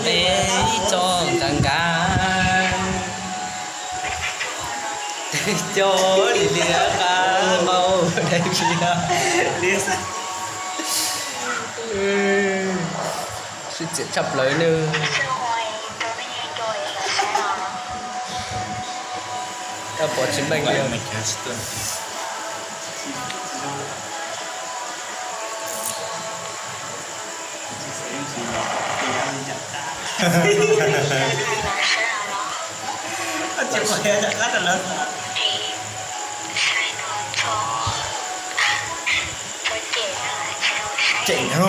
Peb ib tsoom nkav nkav, cov li liab qab nqau dai pliab. Sib txiav tshaj plaws nawb. Koj pom tsis meej li. Tseem no.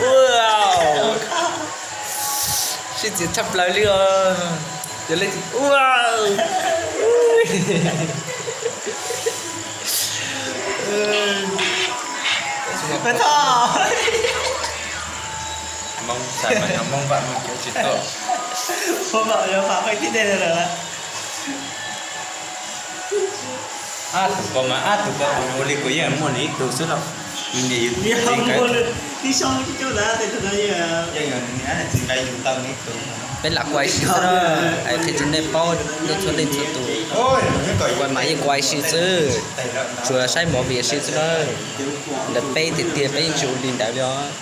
Ua, sib txiav tshaj plaws li os. Yog leej twg ua. Hmoob xav mas yog Hmoob vam Hmoob cov tsis tuaj. Hmoob vam yog vam Hmoob tib neeg lawm. Ab tug ko mas ab tug ko ua li kuv yeej muaj nws ib tug xwb los. Nws niam yus tib zoo tib cov ntawd, yeej yog nws niam txiv nqa yus tau nws ib tug. Peb lam kuaj ib si xwb na, es qhia rau nej paub nej txhua leej txhua tus. Kuaj mas yeej kuaj ib si xwb, tsuas saib movie ib si xwb na. Ntawm peb tiag tiag peb yeej tsis ua li ntawd li os.